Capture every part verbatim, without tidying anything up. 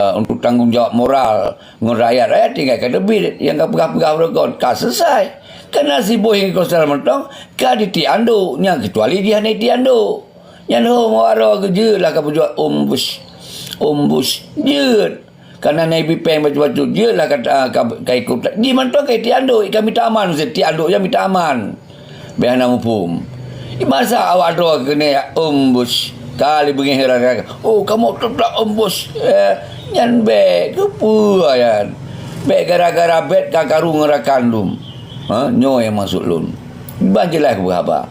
eh, untuk tanggong jawab moral ngon rakyat. Rakyat tinggai ka teubiet nyang ka peugah-peugah uroe kon, ka selesai. Kana siboh nyang konser mantong ka ditianduk, nyang keucuali jih hana tianduk. Nyan ho meuaro geujeuet lah ka beujeuet umbus. Umbus jeuet. Kana na ibi péng bacut-bacut jeuet lah ka, ka, ka ikot. Jih mantong ka tianduk, ka mita aman, meusti tianduk nyang mita aman. Bèk hana muphom. Masa awak droe keuneuk umbus, ka lé beungéh rara, "Oh, kamoe teutap umbus." Eh, nyan bèk, keupeue nyan? Bèk gara-gara bèt ka karu ngon rakan lom. Ha, nyoe nyang maksud lôn. Ban jeulaih keupeue haba.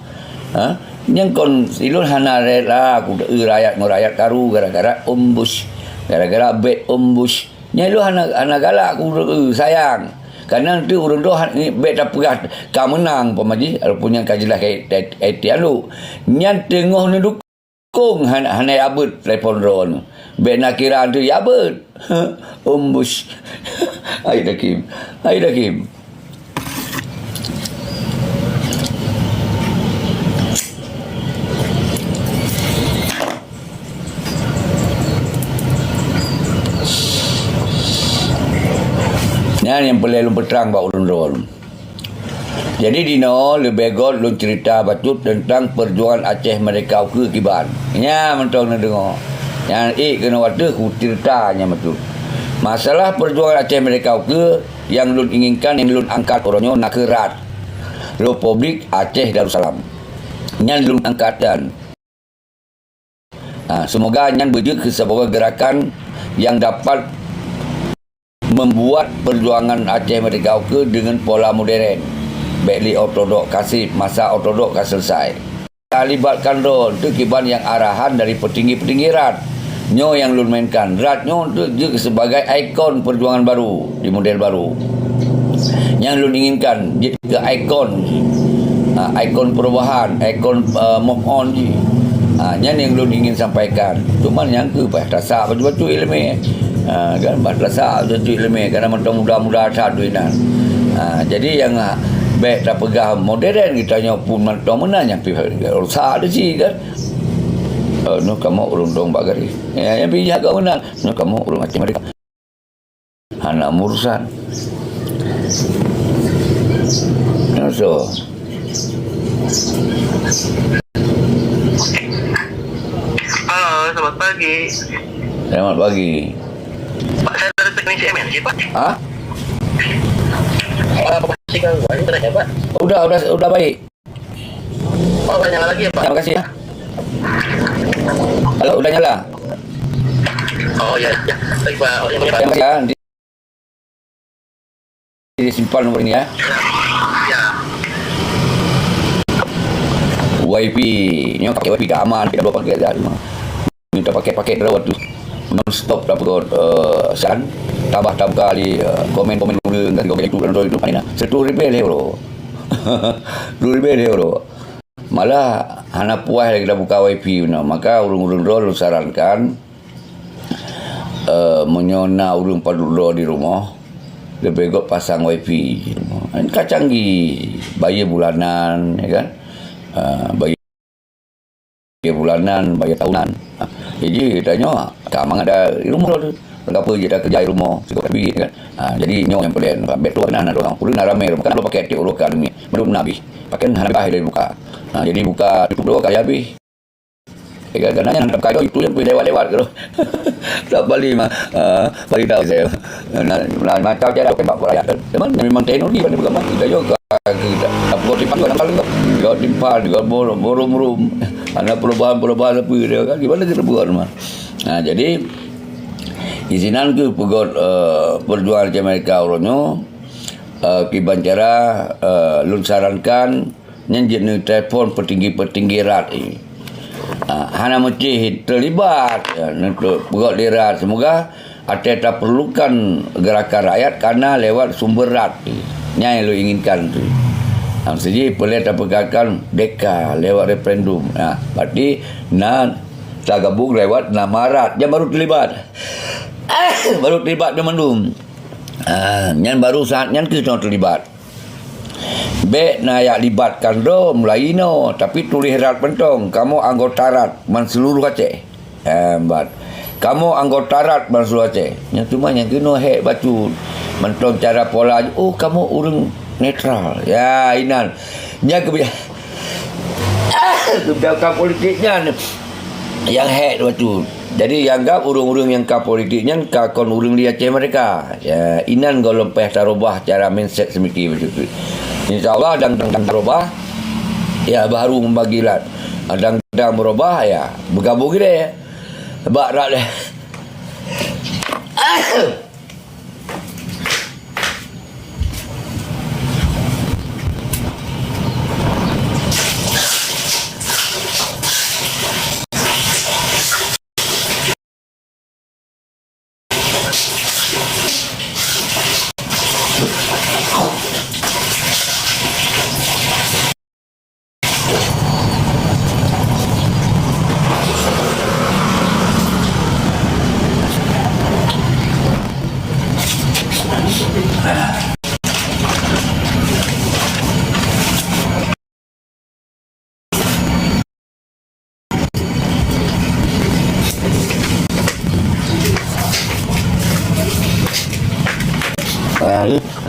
Ha? Nyang kon ilôn hana rela kuteu rakyat ngon rakyat karu gara-gara umbus. Gara-gara bèt umbus. Nyan lôn hana, hana galak kuteu sayang. Karena nanti ureueng droe han-, bèk tapeugah ka meunang, umpama jih, walaupun nyan ka jeulaih ka, ka, ka tianduk. Nyan teungoh neudukong hana, hana abeuet telepon droeneuh. Bèk nakira teuh abeuet. Umbus. Hai Dakim. Hai Dakim. Nyan nyang peureulèe lôn peutrang bak ureueng droe. Jadi dinoe leubeh göt lôn ceurita bacut teuntang peujuangan Aceh Merdeka ukeue kiban. Nyan mantong neudeungoe. Nyan ék keunoe watèe kuceurita nyan bacut. Masalah peujuangan Aceh Merdeka ukeue nyang lôn inginkan, nyang lôn angkat uroe nyoe nakeuh RAD, Republik Aceh Darussalam. Nyan lôn angkat nyan. Ha, seumoga nyan beujeuet keu saboh gerakan nyang dapat membuat peujuangan Aceh Merdeka ukeue deungon pola modern. Bèk lé ortodok ka sép, masa ortodok ka selesai. Talibatkan droe teuh kiban nyang arahan dari peutinggi-peutinggi RAD. Nyoe nyang lôn mainkan. RAD nyoe teuh jeuet sebagai ikon peujuangan baru di model baru. Nyang lôn inginkan jeuet keu ikon, ha, ikon perubahan, ikon, eh, move on jih. Ha, nyan nyang lôn ingin sampaikan. Cuma nyang keu bah tasak bacut-bacut ileumèe. Ha, kan bah tasak bacut-bacut ileumèe, karena mantong muda-muda that duek nyan. Ha, jadi nyang, ha, bèk tapeugah modern geutanyoe pun mantong meunan nyang pih rusak di si kan. Eh, nyoe kamoe ureueng dong bak garéh. Ya, nyang pih jak keu meunan. Nyoe kamoe ureueng Aceh Merdeka. Hana urusan. Nyoe so. Halo, selamat pagi. Selamat pagi. Pak, saya dari teknisi M N C, Pak. Hah? Pak, apa masih gangguan internetnya, Pak? Udah, udah, udah baik. Oh, udah nyala lagi ya, Pak? Terima kasih ya. Halo, udah nyala? Oh, ya, ya. Baik, Pak. Oh, yang punya, Pak. Terima kasih ya. Di, disimpan nomor ini ya. Ya. Wifi. Nyoe pakai wifi dah aman, tidak ada pakai dah. Minta pakai-pakai terus waktu. Non stop dah pukul, eh, san. Tambah tabka di, eh, komen-komen ureueng, dari komen itu dan itu. Satu ribu lé euro. Dua ribu lé euro. Malah hana puas lagi dah buka wifi beuna. Maka ureueng-ureueng droe lôn sarankan, eh, meunyoe na ureueng padub droe di rumoh, leubeh göt pasang wifi. Kan ka canggih, bayeue bulanan, ya kan? Eh, bayeue bulanan, bayeue tahunan. Ha, jadi tanyoe ka mangat dah di rumoh tu. Kenapa je dah kerja di rumoh, sigoe duit, ya kan? Ha, jadi nyoe nyang peureulèe, bèk tuan na, na ureueng. Ureueng na ramè rumoh, kan ada paket tiep uroe ka duit. Mandum na abéh. Paket hana beubaih dari buka. Ha, jadi buka tutup dua kali habéh. Eh, kadang-kadang nyang buka itu, itu nyang pih lewat-lewat tu. Tak bali mah. Ha, bali tak saya. Nah, nah, macam cara tembak rakyat. Memang, memang teknologi pada bukan mati. Kita juga, kita, kita buat di panggung, dalam panggung. Juga timpal, juga borom, borom-rom. Ada perubahan-perubahan apa dia kan. Gimana kita buat mah? Ha, jadi, isinan ke peugöt, eh, peujuangan Aceh Merdeka uroe nyoe, eh, kiban cara, eh, lôn sarankan, nyan jeuet neutelepon peutinggi-peutinggi RAD nyan. Ah, hana meusti teulibat, ya, neupeugöt di RAD. Semoga até tapeurlukan geurakan rakyat kana lewat sumber RAD. Nyan nyang lôn inginkan tu. Ah, siji peureulèe tapeugötkan deka lewat referendum. Nah, berarti na tagabong lewat nama RAD. Nyan baru teulibat. Baru teulibat nyan mandum. Ah, nyan baru saat nyan keuh teulibat. Bèk na jak libatkan droe mulai inoe, tapi tuléh RAD mantong, kamoe anggota RAD ban seuluruh Aceh. Hebat. Kamoe anggota rat bansa Aceh. Nyang teuma nyang keunoe hék bacut. Mantong cara pola, "Oh, kamoe ureuëng netral." Ya, inan. Nyang keubi-, kebijakan politik nyan nyang hék bacut. Jadi, anggap ureuëng-ureuëng nyang ka politik nyan ka kon ureuëng di Aceh Merdeka. Ya, inan gohlom payah tarubah cara mindset seumiki bacut. Insya Allah, dang-dang tarubah, ya, baru membagi lat. Dang-dang berubah, ya, bergabung gile. Bak rak leh. Ah,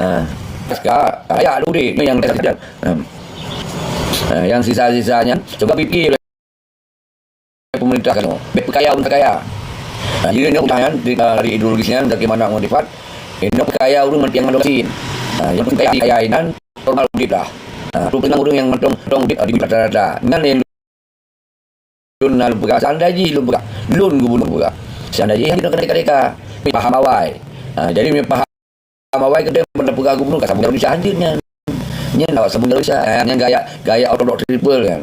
ah. Sekarang, ayah dulu deh, ni yang saya cakap. Hmm. Ah, yang sisa-sisanya, coba fikir pemerintah kanu. Bek pekaya ureuëng kaya. Ah, jadi, ni ucapan dari, dari ideologi nyan, bagaimana ngon sifat. Ini pekaya ureuëng mantong mandum sin. Ah, yang kaya, kaya inan, normal udip lah. Ah, tu pernah ureuëng yang mantong, mantong udip, ah, di rata-rata. Nyan yang lôn na lôn peugah, seandai jih lôn peugah, lôn gubunur peugah. Seandai jih lôn kena teka-teka, paham awai. Ha, jadi, meunyoe paham awai keudeh bak peugah gubunur, ka sabung Indonesia hanjeuet nyan. Nyan awak sabung Indonesia, ha, nyan gaya, gaya ortodok triple nyan.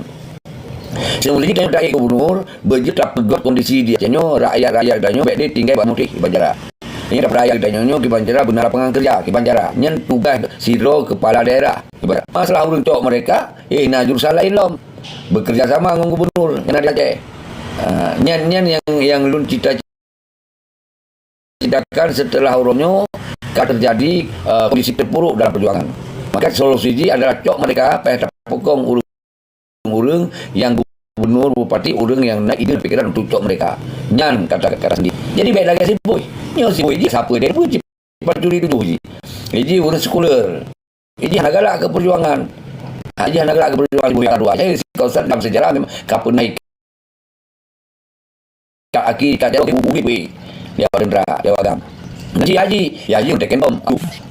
Seumeunan jih tanyoe taék gubunur, beujeuet tapeugöt kondisi di Aceh nyoe, rakyat-rakyat tanyoe bék deh tinggai bak mutéh di banjara. Nyan tapeuraya tanyoe nyoe di banjara beuna lapangan kerja, di banjara. Nyan tugaih sidroe kepala daerah. Ibarat masalah ureuëng cok mereka, eh, na jurusan laén lom. Bekerja sama ngon gubernur nyang na di Aceh. Ah, nyan, nyan nyang, nyang lôn cita-citakan setelah uroe nyoe ka terjadi, eh, kondisi terpuruk dalam perjuangan. Maka solusi jih adalah cok mereka payah tapukong ureuëng-ureuëng nyang gubernur, bupati, ureuëng nyang na ide pikiran untuk cok mereka. Nyan kata-kata sendiri. Jadi, bék lagée si Boy. Nyoe si Boy jih sapa dia pun cit pancuri tujoh jih. Jih ureuëng sekuler. Jih hana galak keu perjuangan. Ha, jih hana galak keu perjuangan, si Boy Kardua. Jadi, si Kausan dalam sejarah memang ka pernah ikat aki, ikat jaroe, ikat buku, buku, buku. Dia awak tentera, dia awak agam. Haji, Haji, ya, Haji, ureuëng teken bom.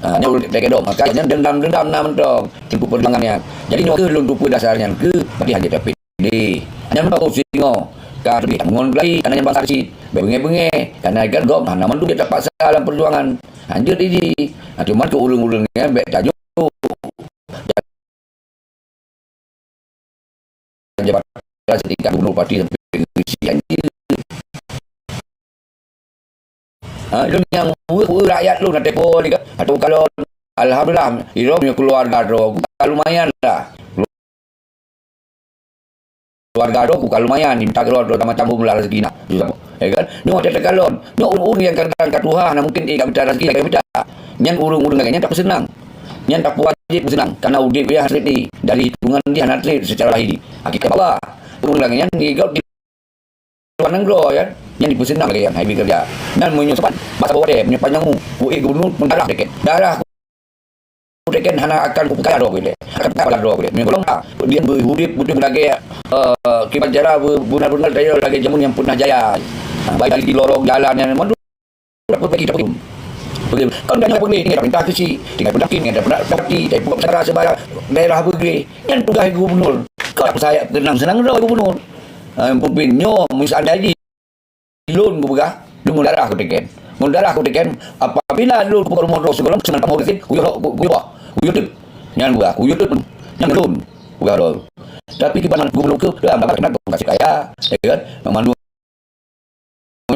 Ha, nyoe ureuëng teken bom. Maka nyan dendam-dendam na mantong. Teungku perjuangan nyan. Jadi, nyoe keuh lôn tupeue dasar nyan keuh, berarti hana tapit. Di, nyan meunan singoh ka teubiet ngon Belanda, kana nyan bansa cit. Bék beungéh-beungéh, kana ikan gom, hana mandum jeuet tapaksa lam perjuangan. Hanjeuet iji. Ha, cuman keu ureuëng-ureuëng nyan bék tajok. Jabatan setingkat gubernur, bupati sampai ke isi hanjeuet. Ha, lôn nyang weueh-weueh rakyat lôn, na teupeu lé ka, atau kalon, alhamdulillah, ilôn punya keluarga droe, ka lumayan dah. Keluarga droe ka lumayan, minta keluar droe macam pun lah rezeki nak. Ya kan? Nyoe teuka lôn. Nyoe ureuëng-ureuëng nyang kadang ka tuha, na mungkin eh, ka minta rezeki, ka minta. Nyan ureuëng-ureuëng lagée nyan tapeuseunang. Nyan tapeuwajéb peuseunang, karena udép ya hasrat ni. Dari hitungan dia hana treb secara lahir. Hakikat bahwa ureuëng lagée nyan, di luar nanggroe, ya. Nyan dipeuseunang lagée nyan, hai bekerja. Nyan meunyoe sempat, basa bawa deh, meunyoe panyang u, ku ék gubernur pun darah deket. Darah ku deket hana akan ku peukaya droe ku deh. Akan peukaya droe ku deh. Meunyoe golom ka, dia beurudip beutôi lagée, eh, kiban cara be-, benar-benar daya lagée jameun nyang pernah jaya. Ha, baik dari lorong jalan nyan, mandum Peugah, peugah, peugah. Kon gata peugah, tinggai peurintah keuchik, tinggai peundaki, tinggai peundaki, tinggai peubuet secara sebaya daerah beugléh. Nyan tugaih gubernur. Kon sayap keunong seunang droe gubernur. Ha, pemimpin nyoe, miseulanya jih, lôn kupeugah, lôn ngon darah kuteken. Ngon darah kuteken, apabila lôn kupeugah rumoh droe sigohlom, seunang kamoe keutin, kuyue, kuyue, kuyue teuk. Nyan peugah, kuyue teuk. Nyan lôn peugah droe. Tapi kiban gubernur keu, lam, lam, lam, lam, kaya, ya kan? Mandum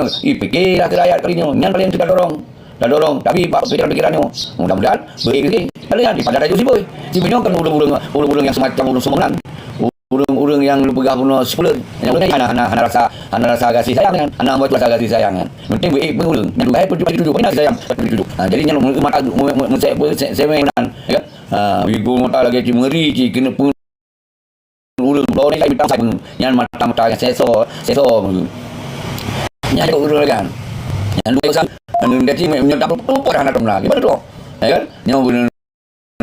Ih, pikirlah keu rakyat kali nyoe. Nyan paléng teuka dorong. Tadorong. Tapi bak pikiran-pikiran nyoe, mudah-mudahan beuék lé. Kali nyan daripada rayeuk si Boy. Si Boy nyoe kan ureuëng-ureuëng, ureuëng-ureuëng nyang seumacam ureuëng sumbangan. Ureuëng-ureuëng nyang lôn peugah bunoe sekuler. Nyang ureuëng nyan hana, hana, hana rasa, hana rasa kasih sayang nyan. Hana buat rasa kasih sayang nyan. Penting beuék pun ureuëng. Nyang tugaih peutuju-tuju. Mana sayang peutuju-tuju. Ha, jadi nyan mata mu-, mu-, mu-, se-, se-, semeng nan. Ya kan? Ha, ibu mata lagée cemeri, ci keuneuk pun Ureuëng droeneuh ka mita sai peue, nyan mata-mata nyang seso, seso. Nyan jago ureueng kan. Nyan dua urusan, anu, gaji me-, meunyoe tak berubah hana teumla. Gimana tu? Ya kan? Nyoe beuna,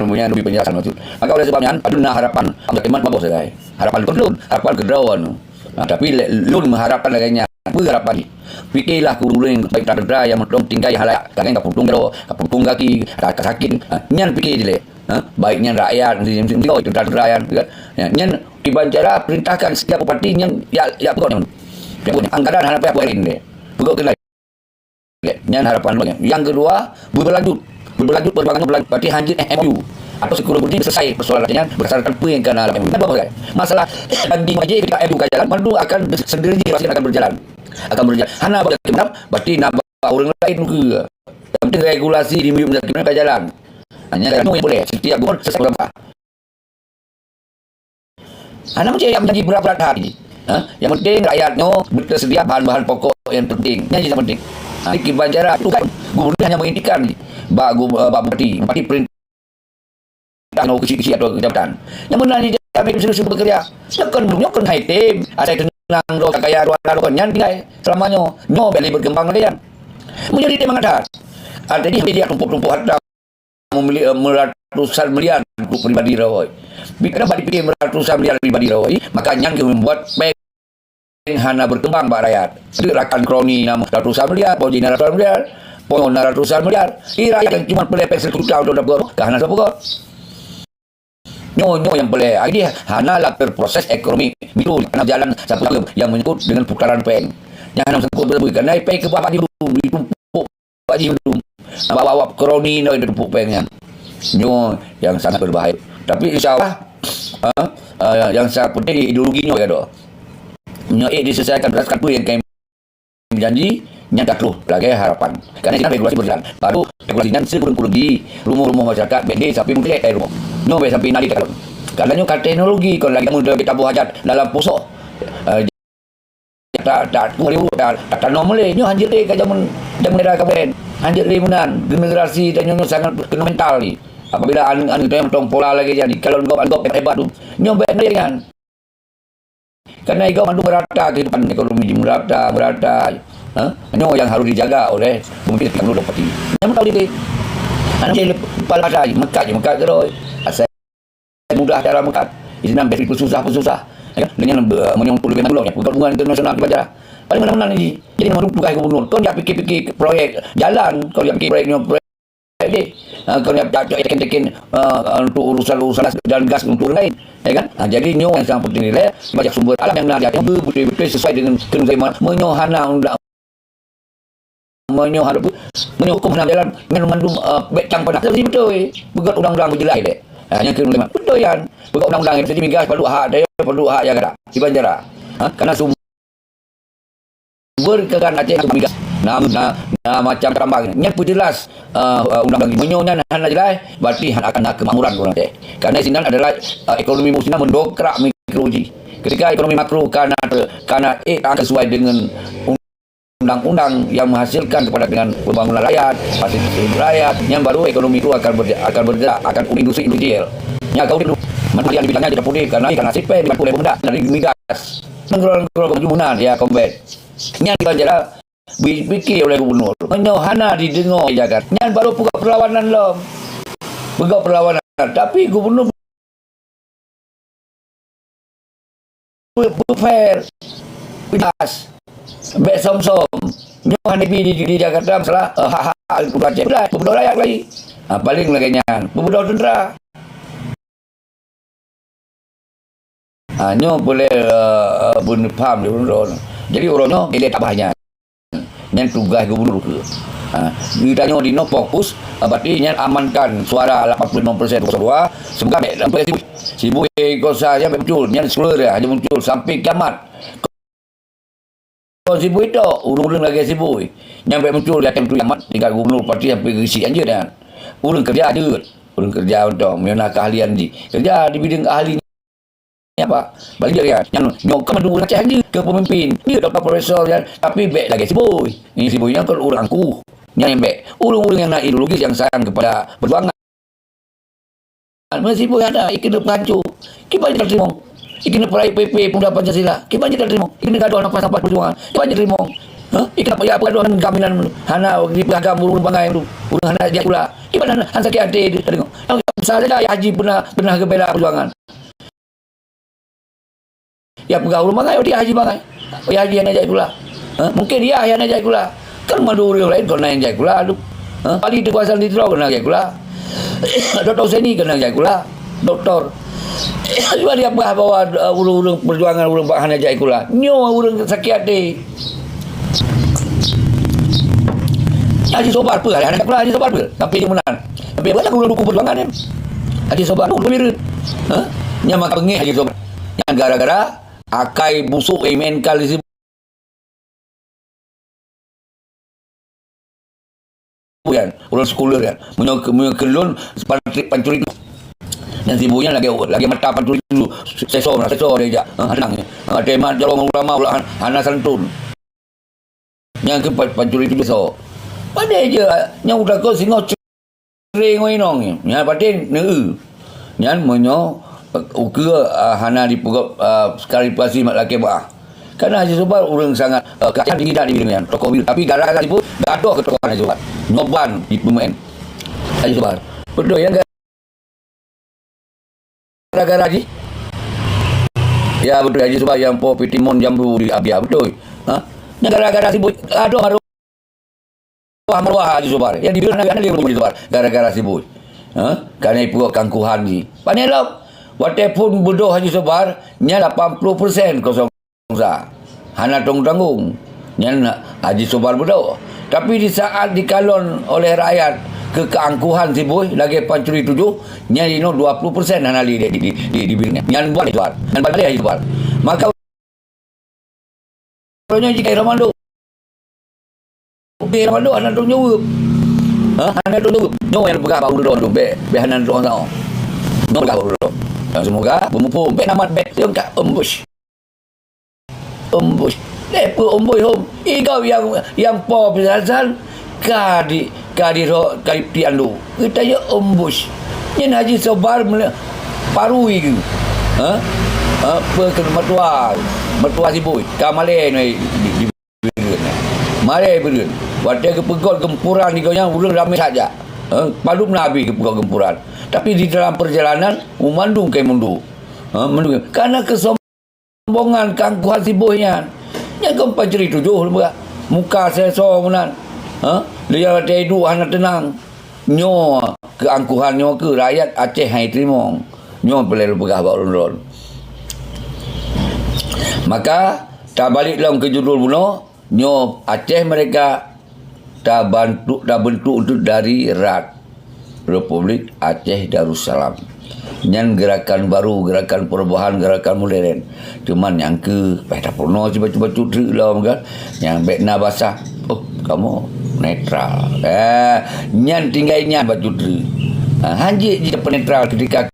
beuna lebih penjelasan maksud. Maka oleh sebab nyan, padum na harapan, Abdul Iman baboh sagai. Harapan kon lôn, harapan keudroe anu. Ha, tapi lé-, lôn mengharapkan lagèe nyan. Apa harapan jih? Pikirlah keu ureueng-ureueng baik teuntara nyang mantong tinggai halayak. Kadang ka putong jaroe, ka putong gaki, ka, ka sakit. Ha, nyan pikir dilèe. Ha, baik nyan rakyat, mesti, mesti, mesti, oh, teuntara-teuntara nyan, kan? Ya, nyan kiban cara perintahkan setiap bupati nyan, ya, ya, pokok nyan. Ya, pokok nyan. Anggaran hana payah buat lain deh. Pokok kena. Nyan harapan lôn. Yang kedua, berlanjut. Berlanjut perjuangan berlanjut. Berarti hanjeuet M O U. Atau sekurang-kurangnya selesai persoalan nyan berdasarkan apa yang kena dalam M O U. Kenapa, kan? Masalah banding aja ketika M O U ka jalan, baru akan sendiri pasti akan berjalan. Akan berjalan. Hana bagi berarti nak ureueng laén ke. Yang penting regulasi di miyup ka jalan. Hanya kan yang boleh setiap gubernur sesuai pemerintah. Hana macam yang menjadi berat-berat hati. Ha? Yang penting rakyat nyoe betersedia bahan-bahan pokok yang penting. Yang jadi penting. Ha, ini kiban cara tu kan gubernur hanya mengintikan bak gu-, bak bupati, bupati perintah nyoe kecil-kecil atau kecamatan. Yang benar ni dia ambil susu bekerja. Nyoe kan, nyoe kan hai tim, asai tenang do kaya dua do kan nyan tinggai selama nyoe. Nyoe beli berkembang dia. Menjadi dia mengatakan. Ada di dia tumpuk-tumpuk harta membeli, eh, meratusan miliar untuk pribadi Roy. Bila dah dipikir meratusan miliar pribadi Roy, maka nyan ke membuat bank hana berkembang bak rakyat. Jadi rakan kroni enam ratusan miliar, Poji enam ratusan miliar, Ponyo enam ratusan miliar. Di rakyat yang cuma boleh pek satu juta untuk dapat, kah hana dapat. Nyoe, nyoe yang boleh. Jadi hana lah terproses ekonomi. Itu hana jalan satu yang menyangkut dengan putaran peng. Yang hana sangkut betul. Karena peng ke bawah dulu, ditumpuk Pak Haji Mendung. Awak-awak kroni nyoe di pupuk péng nyan. Nyoe yang sangat berbahaya. Tapi insya Allah, ha, ha, yang sangat penting ideologi nyoe ya doh. Nyoe eh diselesaikan berdasarkan apa yang kami janji, nyan ka troh lagèe harapan. Karena sinan regulasi berjalan. Baru regulasi nyan sekurang-kurang di rumoh-rumoh masyarakat, bèk deh sampai meuteulét dari rumoh. Nyoe bèk sampai na di takalon. Karena nyoe ka teknologi, kon lagèe mun kita buat hajat dalam posoh. Ha, tak, tak, tak, tak, tak, tak, normal lé. Nyoe hanjeuet lé ka jameun, jameun era kaben. Hanjeuet lé meunan. Generasi dan nyoe, nyoe sangat kena mental ni. Apabila aneuk-aneuk tu yang tong pola lagi jadi, kalau gop, gop hebat tu, nyoe baik lé kan. Karena ego mandum merata kehidupan ekonomi merata, merata. Ha? Nyoe yang harus dijaga oleh pemimpin yang dulu pati. Yang tahu diri. Anak jadi kepala pasai, mekat je, mekat terus. Asai mudah cara meukat. Di sinan bèk peususah-peususah. Ya, dengan, eh, menyangkut lebih dulu, ya, perhubungan internasional di Banjarah. Paling mana-mana ni. Jadi, memang tugas gubernur. Kau jak pikir-pikir proyek jalan, kau jak pikir proyek nyoe, proyek deh. Ha, kau jak, jak, jak teken-teken, eh, untuk urusan-urusan dan gas untuk orang lain. Ya kan? Ha, jadi, nyoe yang sangat penting nilai, banyak sumber alam yang nak diatur betul-betul sesuai dengan keuneuk zaman. Meunyoe hana undang Meunyoe hareup, meunyoe huköm hana jalan, ngon mandum, eh, bèk cang padah. Jadi beutôi, peugöt undang-undang beujeulaih deh. Ha, nyang keu lima. Beutôi nyan. Peugöt undang-undang, jadi migas padub hak, daya padub hak nyang gata. Iban cara. Ha, karena sumber keukan Aceh migas. Nah, nah, nah, macam tambang. Nyan peujeulaih, eh, eh, undang-undang. Meunyoe nyan hana jeulaih, berarti hana akan na kemakmuran ureueng Aceh. Karena sinan adalah, eh, ekonomi sinan mendongkrak mikro ji. Ketika ekonomi makro kana, kana, eh, akan sesuai dengan undang-undang yang menghasilkan kepada dengan pembangunan rakyat, fasilitas hidup rakyat, yang baru ekonomi itu akan berge-, akan bergerak, akan industri industrial. Ya, kau dulu, menteri yang di bidangnya tidak boleh, karena ikan nasib pen, dibantu oleh pemuda, dari migas. Negara-negara kejunan, ya, kombet. Yang kita jalan, dipikir oleh gubernur. Meunyoe hana didengar di Jakarta. Yang baru buka perlawanan lom. Buka perlawanan. Tapi gubernur Be-, be-, fair, bebas. Bèk som-som. Nyoe hana bi di, di Jakarta masalah, eh, hak-hak ureueng Aceh. Beudoh, beudoh rakyat lagi. Ha, paling lagèe nyan. Beudoh tentara. Ha, nyoe boleh, eh, eh, beuneupham di ureueng. Jadi, ureueng nyoe, dia tak banyak. Nyan tugaih gubernur keu. Ha, geutanyoe dinoe fokus, ha, berarti nyan amankan suara lapan puluh lima persen kosong dua, semoga bèk sampai Sibui. Sibui kosa nyan bèk muncul, nyan sekolah dia hanya muncul sampai kiamat. Kon Sibui tok, ureueng-ureueng lagèe Sibui. Nyan bèk muncul di ateueh tu kiamat, tingkat gubernur parti sampai geusi anjeut nyan. Ureueng kerja anjeut, ureueng kerja untuk meunyoe na keahlian jih. Kerja di bidang ahli Nyan apa? Balik dia kan. Nyan, nyoe kan mandum ureueng Aceh je ke pemimpin. Dia doktor profesor kan. Tapi bèk lagèe Sibui. Ini Sibui nyan kan ureueng angkuh. Nyan nyang bèk. Ureueng-ureueng nyang na ideologis nyang sayang kepada perjuangan. Meskipun ada, ikeuneuk peuhanco. Kiban jeuet teurimong. Ikeuneuk peurayeuk P P Pemuda Pancasila. Kiban jeuet teurimong. Ikeuneuk gadoh nafas-nafas perjuangan. Kiban jeuet teurimong. Ha? Ikeu peugah droe ngon gam inan hana dipeugah gam ureuëng bangai tu. Ureuëng hana jak sikula. Iban hana sakét até teudeungoe. Nyang sa saja Yah Haji pernah, pernah geubela perjuangan. Yah peugah ureuëng bangai, oh, Yah Haji bangai. Oh, Yah Haji hana jak sikula. Ha? Mungkin Yah hana jak sikula. Kan mandum ureuëng laén kon na nyang jak sikula tu. Ha? Pali Teuku Hasan Tiro kon na jak sikula. Doktor Husaini kon na jak sikula. Doktor. Cuma dia peugah bahwa, uh, ureuëng-ureuëng perjuangan ureuëng bak hana jak sikula. Nyoe ureuëng sakét até. Haji Sobar peue? Hana jak sikula Haji Sobar peue? Tapi dia meunan. Tapi banyak ureuëng dukung perjuangan ni. Haji Sobar tu ureuëng Bireuen. Ha? Nyang maka beungéh Haji Sobar. Nyang gara-gara akai busuk imen kali si kan, ureuëng sekuler kan. Meunyoe, meunyoe keu lôn, pancuri, pancuri tu. Nyang sibuk nyan lagée, lagée mata pancuri tu. Seso, seso dia jak. Ha, tenang. Ha, tema jalong ulama, ulama hana santun. Nyang keu pa-, pancuri tu seso. Padahai je, nyang udah kau singoh cre ngon inong. Nyan paten neu. Nyan meunyoe, eh, ukeue, ah, hana dipeugop, ah, klarifikasi mat lakée bah. Karena Haji Sobar ureuëng sangat, eh, keahlian tinggi dah di bidang nyan, tokoh bidang. Tapi gara-gara tipu, gadoh keu tokoh Haji Sobar. Nyoe ban di P M N. Haji Sobar. Betul, yang gara-gara Haji? Ya, betul. Haji Sobar yang po pitimun jambu di Abia, betul. Ha? Yang gara-gara tipu, gadoh maruah maruah Haji Sobar. Yang dibilang Nabi Adam dia Haji Sobar. Gara-gara si Boy. Ha? Karena ipuak kangkuhan ji. Pane lom. Watée phon beudôh Haji Sobar, nyan lapan puluh persen kosong sa. Hana tanggung-tanggung. Nyan Haji Sobar beudôh. Tapi di saat dikalon oleh rakyat keu keangkuhan si Boy lagée pancuri tujoh, nyan inoe dua puluh persen hana li di, di, di, di, di, nyan buat Haji Sobar. Nyan balik Haji Sobar. Maka Uroe nyoe jih ka irong mandum. Oke, irong mandum hana droe jaweueb. Ha? Hana droe jaweueb. Nyoe nyang peugah bak uroe droe tu, bèk, bèk hana droe ngon saoh. Nyoe peugah bak uroe droe. Dan semoga beumuphom. Bèk na mat bèk, nyang ka embus. Embus. Lé peue embus hom. Igau nyang, nyang po peusasan ka di, ka di ro-, ka di peuti andu. Geutanyoe embus. Nyan Haji Sobar meule-, parui geuh. Ha? Ha? Peue keu meutuah. Meutuah si Boy. Ka malèe nyoe di, di, di Bireuen. Malèe Bireuen. Watèe geupeugöt gempuran di gobnyan, ureueng ramè that jak. Ha? Padub na abéh geupeugöt gempuran. Tapi di dalam perjalanan, mandum kai mundur. Ha? Mandum. Karena keusam- Rombongan keuangkuhan si Boy nyan. Nyan kon pancuri tujoh lôn peugah. Muka seuleusoe meunan. Ha? Lé watèe iduek hana teunang. Nyoe keuangkuhan nyoe keuh rakyat Aceh han iteurimong. Nyoe peureulèe lôn peugah bak ulôn. Maka, tabalek lom keu judul bunoe, nyoe Aceh Merdeka tabantu-, tabentuk dari RAD, Republik Aceh Darussalam. Nyan gerakan baru, gerakan perubahan, gerakan modern. Cuman nyang keu, eh, tapeurunoe si bacut-bacut treuk lom kan. Nyang bèk na basa, "Oh, kamoe netral." Eh, nyan tinggai nyan bacut treuk. Ha, hanjeuet jih tapeunetral ketika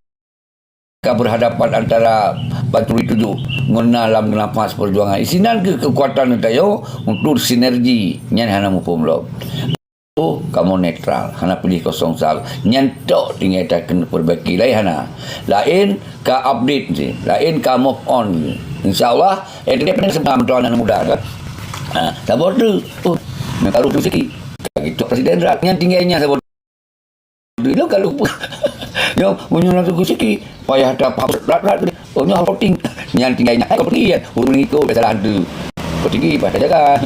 ka berhadapan antara pancuri tujoh ngon na lam nafas perjuangan. Isinan keu keukuatan tanyoe untuk sinergi nyan hana muphom lom. Oh, kamoe netral, hana piléh kosong sa. Nyan tok tinggai takeuneuk perbaiki, laén hana. Laén ka update si, laén ka move on si. Insya Allah, eh, dia pernah sebentar mentua anak muda kan. Ha, saboh tu. Oh, meukaru tu sikit. Ka gitu presiden rat. Nyan tinggai nyan saboh. Dulu kalau nyoe meunyoe na teungku siki, payah tapaham rat-rat. Oh, nyoe voting. Nyan tinggai nyan. Hai, kau pergi kan? Ureueng ikut biasa lah tu. Petinggi pada jaga.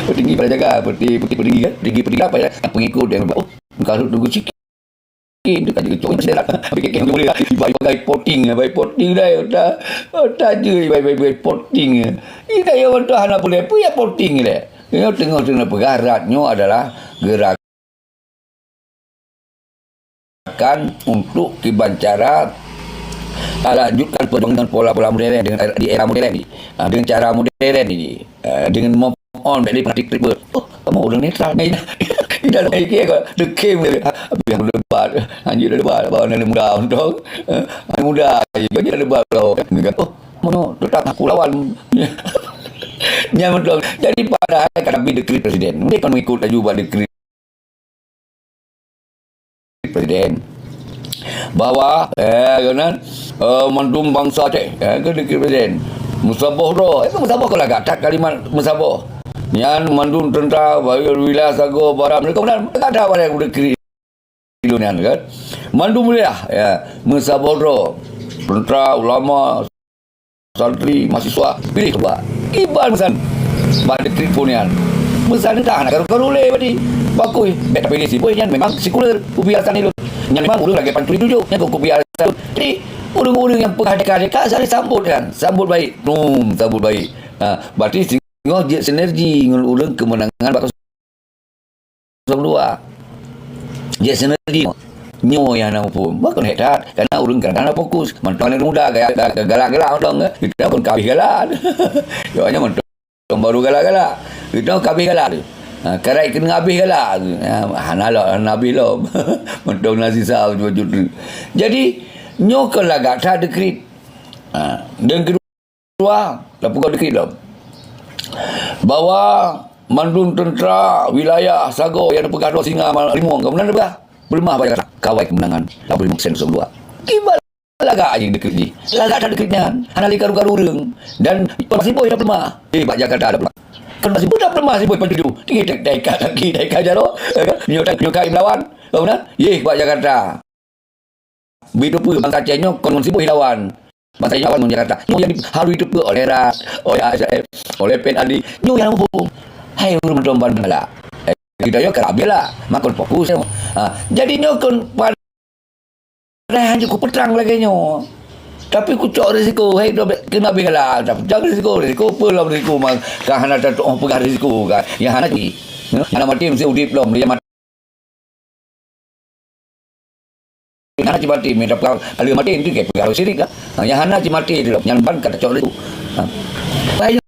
Petinggi pada jaga. Peti, peti, petinggi kan? Petinggi, petinggi apa ya? Yang pengikut yang, oh, kalau teungku siki. Dia kan cok macam rat. Tapi kek boleh lah. Ibai, ibai voting, ibai voting dah. Otak, otak je ibai, ibai, ibai voting. Ini dah ya, orang tu hana boleh. Apa ya voting dia? Nyoe teungoh-teungoh peugah rat nyoe adalah gerak kan untuk kiban cara, ah, lanjutkan perjuangan dengan pola-pola modern dengan era, di era modern ni. Ah, dengan cara modern ni. Ah, dengan move on dari fanatik triple. Oh, kamoe ureueng netral. Nah, ini, ini dah lagi ke kau. Dekem dia. Habis yang lebat. Anjir dah lebat. Bawa anak muda untung. Ah, anak muda. Jadi dah lebat kau. Oh, mono tetap aku lawan. Nyan betul. Jadi padahai kan Nabi dekrit presiden. Mereka mengikut laju buat dekrit presiden. Bahwa, eh, kan, eh, mandum bangsa Aceh, eh, ke dekrit presiden. Musaboh droe, eh, musaboh kau lagak that kalimat musaboh. Nyan mandum teuntara, baik wilayah sagoe, barat, mereka benar, mereka ada wilayah udah kiri dulu nyan kan. Mandum wilayah, ya, meusaboh droe, teuntara, ulama, santri, mahasiswa, pilih ketua. Iban meusan bak dikrit phon nyan. Meusan entah na karu-karu lé berarti. Bakui, bèk tapilih si boy nyan memang sekuler, kupi alasan ilôn. Nyan memang ureueng lagèe pancuri tujoh, nyan kok kupi alasan. Jadi, ureueng-ureueng nyang peugah deka-deka, saya sambut kan. Sambut baik. Num, sambut baik. Ha, berarti singoh jeuet sinergi ngon ureueng keumeunangan bak kosong dua. Jeuet sinergi. Nyoe nyang na muphom. Bah kon hek that. Karena ureueng kadang-kadang fokus. Mantong aneuk muda gaya, gaya, galak-galak mantong, eh. Kita pun kabeh galak. Jawabnya mantong baru galak-galak. Kita kabeh galak tu. Ha, karai kena habis galak tu. Ha, hana lah, hana habis lom. Mantong na sisa bacut-bacut tu. Jadi, nyoe kon lagak that dikrit. Ha, dan kedua, Dua, dah peugah dikit lom. Bahwa mandum teuntara wilayah sagoe nyang peugah droe singa ma-, rimueng, keumudian peugah, peuleumah bak Jakarta, kawai keumeunangan lapan puluh lima persen kosong dua. Kiban lagak jih dikit jih. Lagak that dikit nyan. Hana lé karu-karu ureueng. Dan kon si boy dah peuleumah. Eh, bak Jakarta dah peuleumah. Kon si boy dah peuleumah si boy peutuju. Tinggi tek-, teka kaki, teka jaroe. Ya kan? Nyoe tak, nyoe kai melawan. Keumudian, yeh, bak Jakarta. Beuteupeue bansa Aceh nyoe kon ngon si boh lawan. Bansa nyoe lawan ngon Jakarta. Nyoe nyang harus jiteupeue oleh rat, oleh A S F, oleh P N A D. Nyoe nyang muphom. Hai ureueng mantong ban galak. Eh, kita nyoe ka habéh lah. Makon fokus nyoe. Ha, jadi nyoe kon padahai hana kupeutrang lagèe nyoe. Tapi kucok risiko, hai, kena habéh galak. Tapi jangan risiko, risiko apa lom risiko, mah, ka hana tatuoh peugah risiko kan. Nyang hana cit. Nyang hana maté meusti udép lom, nyang maté Nyang hana cit maté, mita peugah, kalau maté itu kayak peugah syirik lah. Ha, nyang hana cit maté tu, nyang ban ka tacok laju. Ha. Lain